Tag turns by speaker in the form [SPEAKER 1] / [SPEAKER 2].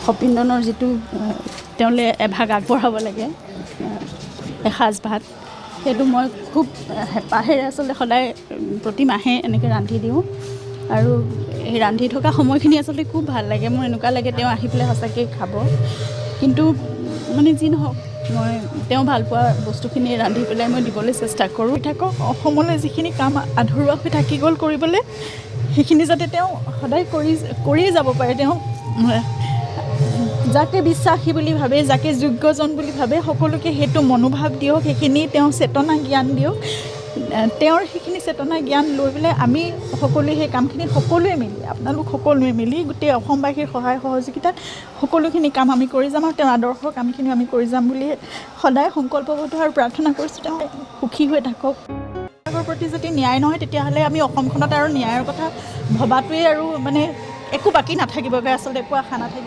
[SPEAKER 1] সপিণ্ডনৰ যিটো তেওঁলৈ এভাগ আগবঢ়াব লাগে, এসাঁজ ভাত, সেইটো মই খুব হেঁপাহেৰে আচলতে সদায় প্ৰতি মাহে এনেকৈ ৰান্ধি দিওঁ। আৰু সেই ৰান্ধি থকা সময়খিনি আচলতে খুব ভাল লাগে। মোৰ এনেকুৱা লাগে তেওঁ আহি পেলাই সঁচাকৈ খাব। কিন্তু মানে যি নহওক, মই তেওঁ ভাল পোৱা বস্তুখিনি ৰান্ধি পেলাই মই দিবলৈ চেষ্টা কৰোঁ।
[SPEAKER 2] থাকক, অসমলৈ যিখিনি কাম আধৰুৱা হৈ থাকি গ'ল কৰিবলৈ, সেইখিনি যাতে তেওঁ সদায় কৰিয়ে যাব পাৰে। তেওঁ যাকে বিশ্বাসী বুলি ভাবে, যাকে যোগ্যজন বুলি ভাবে, সকলোকে সেইটো মনোভাৱ দিয়ক, সেইখিনি তেওঁ চেতনা জ্ঞান দিয়ক। তেওঁৰ সেইখিনি চেতনা জ্ঞান লৈ পেলাই আমি সকলোৱে সেই কামখিনি সকলোৱে মিলি, আপোনালোক সকলোৱে মিলি গোটেই অসমবাসীৰ সহায় সহযোগিতাত সকলোখিনি কাম আমি কৰি যাম আৰু তেওঁৰ আদৰ্শ কামখিনিও আমি কৰি যাম বুলি সদায় সংকল্পবদ্ধ আৰু প্ৰাৰ্থনা কৰিছোঁ। তেওঁ সুখী হৈ থাকক। প্ৰতি যদি ন্যায় নহয়, তেতিয়াহ'লে আমি অসমখনত আৰু ন্যায়ৰ কথা ভবাটোৱেই আৰু মানে একো বাকী নাথাকিবগৈ, আচলতে একো আশা নাথাকিব।